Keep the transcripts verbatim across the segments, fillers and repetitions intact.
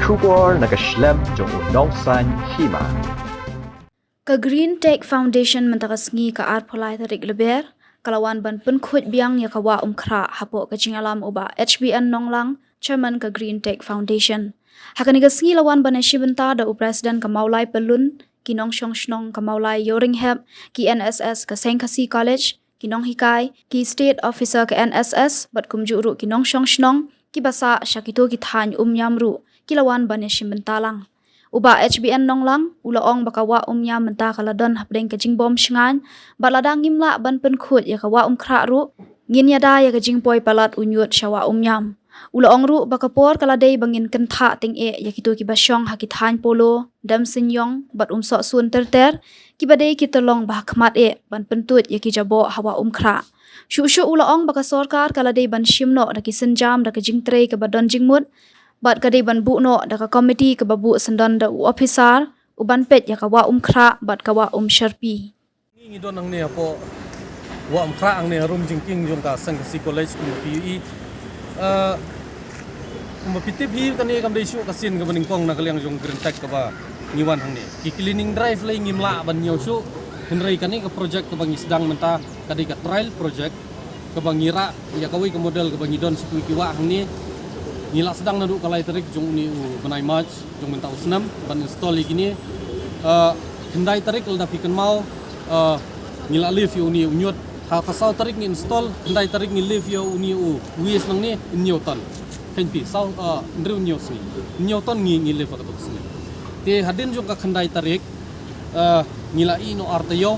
Khubor na ka shlem jong u nongsan hima. Ka Green Tech Foundation mynta ka sngi ka arphew lai tarik Lber ka la wan ban pynkhuid biang ïa ka Wah Umkhrah hapoh ka jingïalam u Bah H B N Nonglang, Chairman ka Green Tech Foundation. Ha kane ka sngi la wan ban ïashim bynta da u President ka Mawlai Pyllun, ki nongshong shnong ka Mawlai Ïewrynghep, ki N S S ka Seng Khasi College, ki nonghikai, ki State Officer ka N S S bad kumjuh ruh ki nongshong shnong kiba sah sha kito ki thaiñ Umïam ruh ki la wan ban ïashim bynta lang. U Bah H B N Nonglang u la ong ba ka Wah Umïam mynta ka la don hapdeng ka jingbym shngaiñ bad lada ngim lah ban pynkhuid ïa ka Wah Umkhrah ruh, ngin ïada ïa ka jingpoi palat u ñiut sha Wah Umïam. U la ong ruh ba ka por ka la dei ba ngin kynthah tyngeh ïa kito kiba shong ha ki thaiñ Polo, Demseiniong bad Umsohsun ter ter, kiba dei ki tyllong ba ha khmat eh ban pyntuid ïa ki jaboh ha Wah Umkhrah. Shuh shuh u la ong ba ka sorkar ka la dei ban shim noh da ki sienjam da ka jingtrei kaba don jingmut bad ka dei ban buh noh da ka komiti kaba buh syndon da u ophisar u ban peit ïa ka Wah Umkhrah bad ka Wah Umsyrpi. Ngi, ngi don hangne hapoh Wah Umkhrah hangne ha rum jingkieng jong ka Seng Khasi College, kumba phi ïohi. Eh, kumba phi tip hi, kane kam dei shuh ka sien kaba nyngkong na ka liang jong Green Tech kaba ngi wan hangne. Ki cleaning drive lei ngim lah ban ñiew shuh, hynrei kane ka project kaba ngi sdang mynta ka dei ka trial project kaba ngi rah ïa kawei ka model kaba ngi don sha kiwei ki wah hangne. Ngi la sdang naduh ka lai tarik jong une u bnai March jong mynta u snem ban install ïa kine. Eh, khyndai tarik lada phi kynmaw, eh, ngi la lift ïa une u ñiut. Ha ka saw tarik ngi install, khyndai tarik ngi lift ïa une u waste nangne, hynñiew ton. Kheiñ phi, saw, eh, hynriew hynñiew sngi. Hynñiew ton ngi, ngi lift ha kato ka sngi. Te hadien jong ka khyndai tarik, eh, ngi la ïeh noh ar taïew.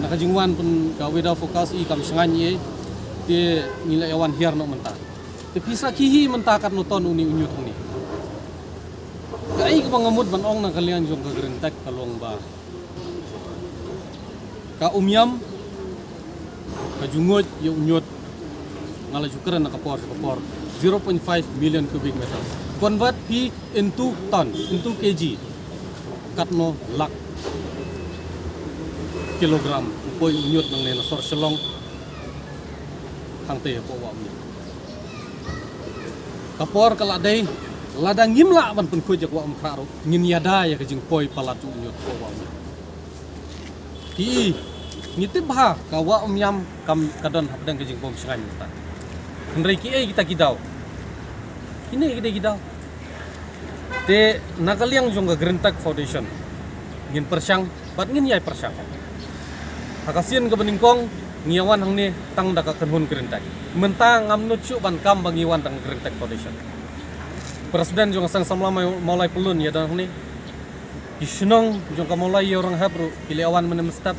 Na ka jingwan pyn ka weather forecast i kam shngaiñ ei. Te ngi la ïawan hiar noh mynta. Te phi sakhi hi mynta katno ton une u ñiut hangne. Kaei kaba nga mut ban ong na ka liang jong ka Green Tech ka long ba ka Umïam ka ju nguid ïa u ñiut. Nga la ju kren na ka por sha ka por, zero point five million cubic meters. Convert phi into ton, into K G, katno lak kilogram u poi u ñiut nangne na sor Shillong hangtei hapoh Wah Umïam. Ka por ka la dei, lada ngim lah ban pynkhuid ïa ka Wah Umkhrah ruh, ngin ïada ïa ka jingpoi palat u ñiut hapoh Wah Umïam. Ki, ngi tip bha ka Wah Umïam kam ka don hapdeng ka jingbym shngaiñ mynta. Hynrei kiei kita ki daw? Kine ki dei ki daw. Te na ka liang jong ka Green Tech Foundation ngin pyrshang bad ngin ïai pyrshang. Ha ka sien kaba nyngkong ngi ïawan hangne tang da ka kynhun Green Tech. Mynta ngam nud shuh ban kam ba ngi wan tang Green Tech Foundation. President jong ka Seng Samla Maw-, Mawlai Pyllun ïa don hangne. Ki shnong jong ka Mawlai Ïewrynghep ruh ki la ïawan mynne mynstep.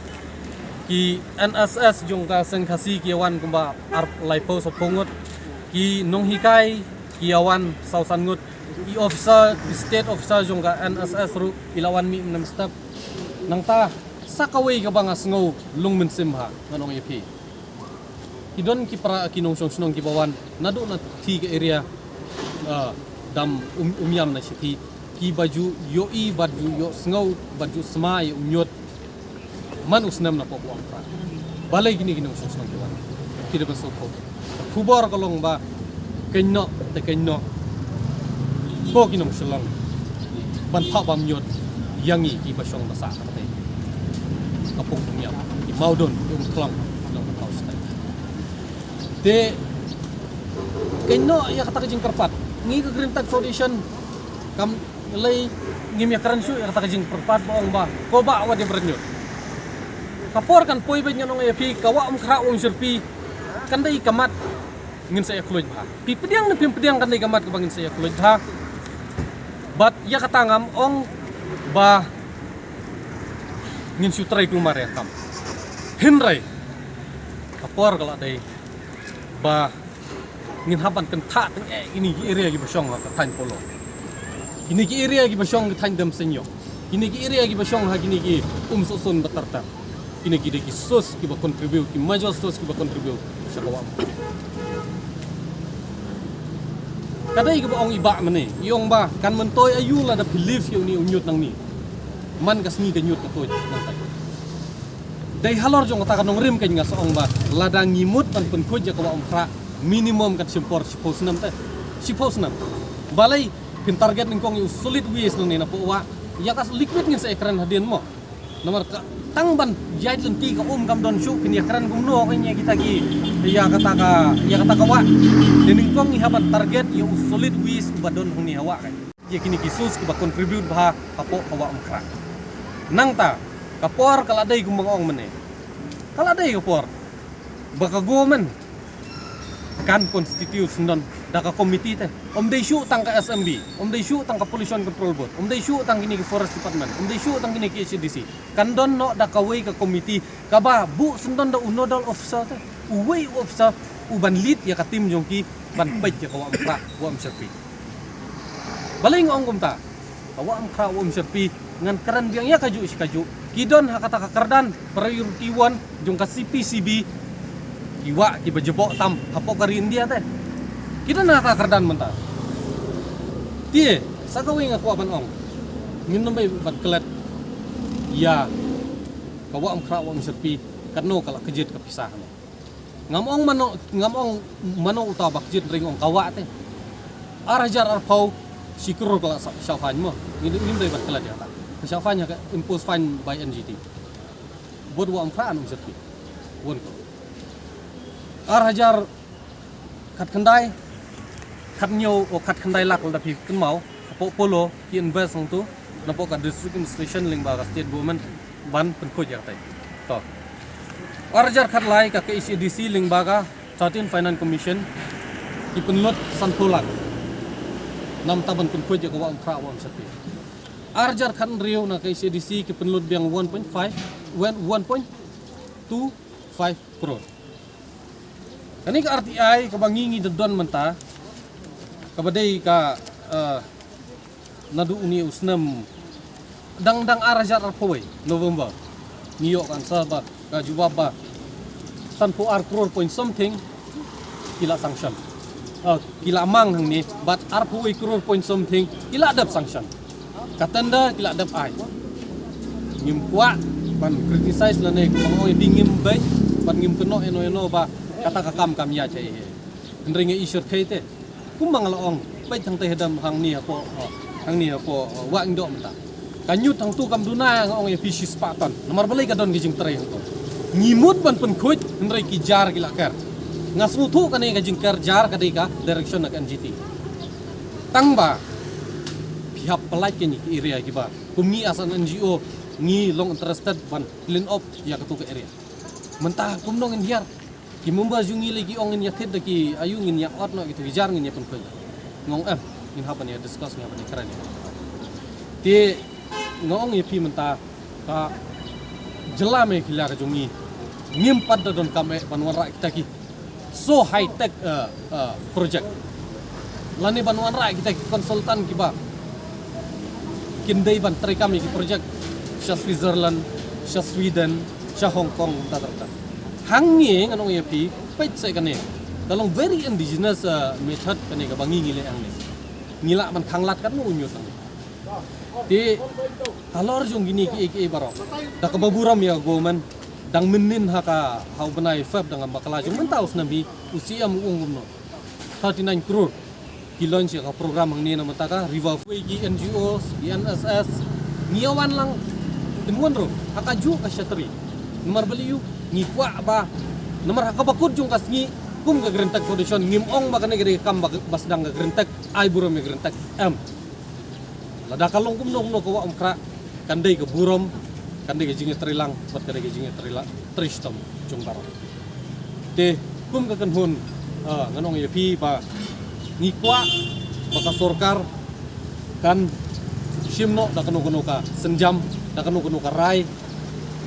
Ki N S S jong ka Seng Khasi ki ïawan kumba ar laiphew saphew ngut. Ki nonghikai ki ïawan saw san ngut. Ki officer, ki state officer jong ka N S S ruh ki la wan mih mynne mynstep. Nangta sa kawei kaba nga sngew lung mynsiem ha, ngan ong ïa phi. Ki don ki para, ki nongshong shnong kiba wan naduh na thie ka area, ah, dam Um-, Umïam na Shithi, kiba ju ïohi bad ju ïohsngew bad ju sma ïa u ñiut man u snem na pop wang pra. Balei kine ki nongshong shnong ki wan? Ki dei ban sngewthuh. Khubor ka long ba kynnoh te kynnoh, ko ki nong Shillong, ban phah bam ñiut ïa ngi kiba shong ba sah katei. Ka pung Umïam, ki Mawdun, ki Umkhlong, ki long ka thaw stai. Te kynnoh ïa kata ka jingkyrpad. Ngi ka Green Tech Foundation kam lei, ngim ïakren shuh ïa kata ka jingkyrpad ba ong ba ko bah wat ïa bret ñiut. Ka por kan poi beit, ngan ong ïa phi, ka Wah Umkhrah Wah Umsyrpi kan dei ka mat ngin sa ïa khluit bha. Phi pdiang ne phim pdiang, kan dei ka mat kaba ngin sa ïa khluit bha. Bad ïa kata ngam ong ba ngin shu trei kulmar ïa ka kam. Hynrei ka por ka la dei ba ngin hap ban kynthah tyngeh kine ki area kiba shong ha ka thaiñ Polo, kine ki area kiba shong ka thaiñ Demseiniong, kine ki area kiba shong ha kine ki Umsohsun bad ter ter. Kine ki dei ki source kiba contribute, ki major source kiba contribute sha ka Wah. Ka dei kaba ong i bah mynne, i ong ba kan myntoi aïu lada phi lift ïa une u ñiut nangne. Man ka sngi ka ñiut ka tuid nangtai. Dei halor jong kata ka nongrim kein nga sa ong ba lada ngi mut ban pynkhuid ïa ka Wah Umkhrah, minimum kan shim por shiphew snem te. Shiphew snem. Balei? Phin target nyngkong ïa u solid waste nangne napoh wah. Ïa ka liquid ngin sa ïakren hadien mo. Namar ka tang ban ïaid lynti ka um kam don shuh, phin ïakren kumno ka ïa kita ki, ïa kata ka, ïa kata ka wah. Te nyngkong ngi hap ban target ïa u solid waste uba don hangne ha wah ka. Ïa kine ki source kiba contribute bha hapoh ka Wah Umkhrah. Nangta ka por ka la dei kumba nga ong mynne. Ka la dei ka por ba ka government kan constitute syndon da ka committee te. Ym dei shuh tang ka S M B, ym dei shuh tang ka Pollution Control Board, ym dei shuh tang kine ki Forest Department, ym dei shuh tang kine ki H A D C. Kan don noh da kawei ka committee kaba buh syndon da u nodal officer te. Uwei u officer uban lead ïa ka team jong ki ban peit ïa ka Wah Umkhrah, Wah Umsyrpi. Balei nga ong kumta? Ka Wah Umkhrah, Wah Umsyrpi ngan kren biang ïa kajuh shi kajuh. Ki don ha kata ka kyrdan priority one jong ka C P C B, ki wah kiba jaboh tam hapoh ka ri India te. Ki don ha kata ka kyrdan mynta. Te sa kawei nga kwah ban ong, ngin ym dei ban klet ïa ka Wah Umkhrah, Wah Umsyrpi, katno ka la kjit ka pisa hangne. Ngam ong mano, ngam ong mano uta ba kjit, ring ong ka wah te. Ar hajar arphew shi klur ka la sa-, shah fine mo. Ngin, ngin dei ban klet ïa kata. Ka shah fine ha ka impose fine by N G T. Bad Wah Umkhrah, Wah Umsyrpi, won ko. Ar hajar khatkhyndai, khathynñiew, o khatkhyndai lak lada phi kynmaw, hapoh Polo ki invest hangto, napoh ka District Administration lyngba ka State Government ban pynkhuid ïa kata. To. Ar hajar khatlai ka K H A D C lyngba ka thirteen Finance Commission ki pynlut sanphew lak. Namar ban pynkhuid ïa ka Wah Umkhrah, Wah Umsyrpi. Ar hajar khathynriew na K H A D C ki pynlut biang one point five, one, one point two five crore. Kane ka R T I kaba ngi ngi da don mynta, kaba dei ka, eh, naduh une u snem, dang, dang ar hajar arphew wei November, ngi ïoh ka answer ba, ka jubab ba sanphew ar crore point something ki la sanction. Eh, ki la mang hangne, bad arphew wei crore point something ki la dep sanction. Ka tender ki la dep ai. Ngim kwah ban criticize lane kumba nga ong ïa phi, ngim beit bad ngim kynnoh ïano ïano ba kata ka kam kam ïaid shaei. Hynrei nga i shyrkhei te, kumba nga la ong, peit hangta hadien hangne hapoh, hangne hapoh, eh, Wah Ingdoh mynta. Ka ñiut hangto kam duna, nga ong ïa phi, shispah ton. Namar balei? Ka don ki jingtrei hangto. Ngi mut ban pynkhuid, hynrei ki jar ki la ker. Nga sngewthuh kane ka jingker jar ka dei ka direction na ka N G T. Tang ba phi hap pynlait kine ki area kiba kum ngi as an N G O ngi long interested ban clean up ïa kato ka area. Mynta kumno ngin hiar? Ki member jong ngi lei ki ong ngin ïa thied da ki, aïu ngin ïa ot noh kito ki jar, ngin ïa pynkhuid. Nga ong em, ngin hap ban ïa discuss, ngin hap ban ïa kren. Te nga ong ïa phi mynta, ka jylla Meghalaya ka jong ngi, ngim pat da donkam eh ban wanrah kita ki so high tech, eh, eh, project. Lane ban wanrah kita ki consultant kiba kin dei ban treikam ïa ki project sha Switzerland, sha Sweden, sha Hong Kong, ta ta ta. Hangne ngan ong ïa phi, peit seh kane. Ka long very indigenous, eh, method kane kaba ngi ngi leh hangne. Ngi lah ban khanglad katno u ñiut hangne. Te halor jong kine kiei kiei baroh, da kaba burom ïa ka government, dang mynnin ha ka, ha u bnai Feb dang bakla jong mynta u snem hi, u C M u ong kumno, thirty nine crore ki launch ïa ka program hangne na mynta ka River Wei, ki N G Os, ki N S S, ngi ïa wan lang tynwan ruh ha kajuh ka shatri. Namar balei? Ngi kwah ba, namar ha kaba kut jong ka sngi, kum ka Green Tech Foundation ngim ong ba kane ka dei ka kam ba, ba sdang ka Green Tech, ai burom ïa Green Tech, em. Lada ka long kumno kumno ka Wah Umkhrah, kan dei ka burom, kan dei ka jingïatreilang, bad kan dei ka jingïatreilang, trei shitom jong baroh. Te kum ka kynhun, ah, ngan ong ïa phi ba ngi kwah ba ka sorkar kan shim noh da kano kano ka sienjam, da kano kano ka rai,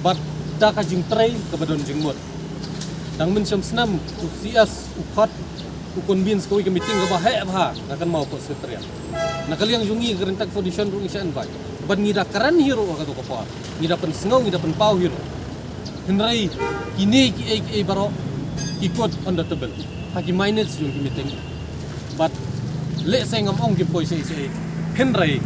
bad da ka jingtrei kaba don jingmut. Dang mynshem snem u C S u khot, u convince kawei ka meeting kaba heh bha, nga kynmaw ko Secretariat. Na ka liang jong ngi ka Green Tech Foundation ruh ngi shah invite. Bad ngi da kren hi ruh ha kato ka por. Ngi da pynsngew, ngi da pynpaw hi ruh. Hynrei kine kiei kiei baroh ki kut on the table ha ki minutes jong ki meeting. Bad lehse ngam ong kim poi shaei shaei, hynrei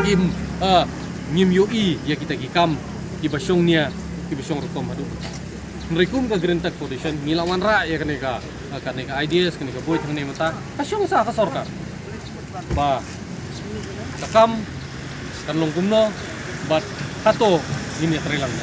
kim, ah, ngim ïohi ïa kita ki kam kiba shong nia, kiba shong rukom haduh mynta. Hynrei kum ka Green Tech Foundation ngi la wanrah ïa kane ka, ah, kane ka ideas, kane ka buit hangne mynta, ka shong sa ka sorkar. Ba ka kam kan long kumno bad hato ngin ïatreilang.